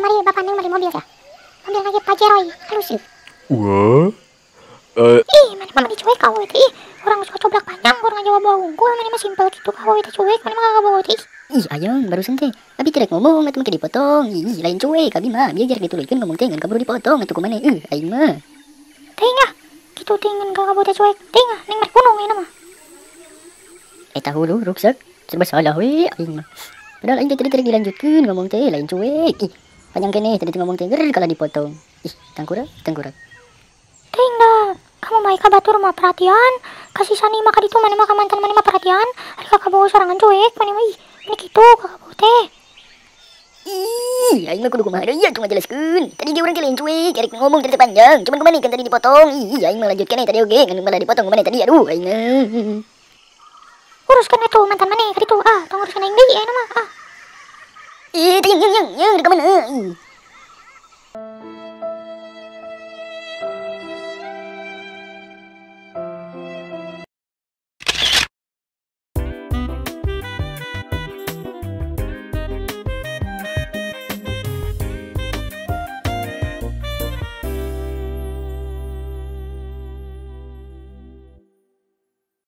Kamari bapak neng beli mobil ya. Mobil lagi Pajero halus sih. Wah. Ih, mana mah dicuek ka awewe teh. Ih, urang suka coblak panjang, urang ngajawab bawa unggul, mana mah simpel gitu ka awewe teh cuek, mana mah kagak bawa teh. Ih, ayang barusan teh. Abi teh rek ngomong atuh make dipotong. Ih, lain cuek abi mah. Biar jarak dituluykeun ngomong teh ngan kaburu dipotong atuh kumaha aing mah. Teuing ah. Kitu teh ngan kagak teh cuek. Teuing ah, neng mah gunung ayeuna mah. Eta hulu ruksak serba salah we aing mah. Padahal aing teh tadi teh dilanjutkeun ngomong teh lain cuek. Ih, panjang keneh tadi teh ngomong teh ger kalah dipotong. Ih, tangkurak, tangkurak. Teuing dah, kamu mah ka batur mah perhatian, kasih sani mah ka ditu maneh mah ka mantan maneh mah perhatian, ari ka kabogoh sorangan cuek maneh mah ih, ini kitu ka kabogoh teh. Ih, aing mah kudu kumaha deui atuh ngajelaskeun. Tadi ge urang teh lain cuek, erek ngomong teh panjang, cuman kumaha kan tadi dipotong. Ih, aing mah lanjutkeun tadi oge, ngan malah dipotong kumaha tadi aduh aing mah. Uruskeun atuh mantan maneh ka ditu, ah, tong uruskeun aing deui ayeuna mah, ah. Ih, teh yang yang yang rek ka mana? Ih.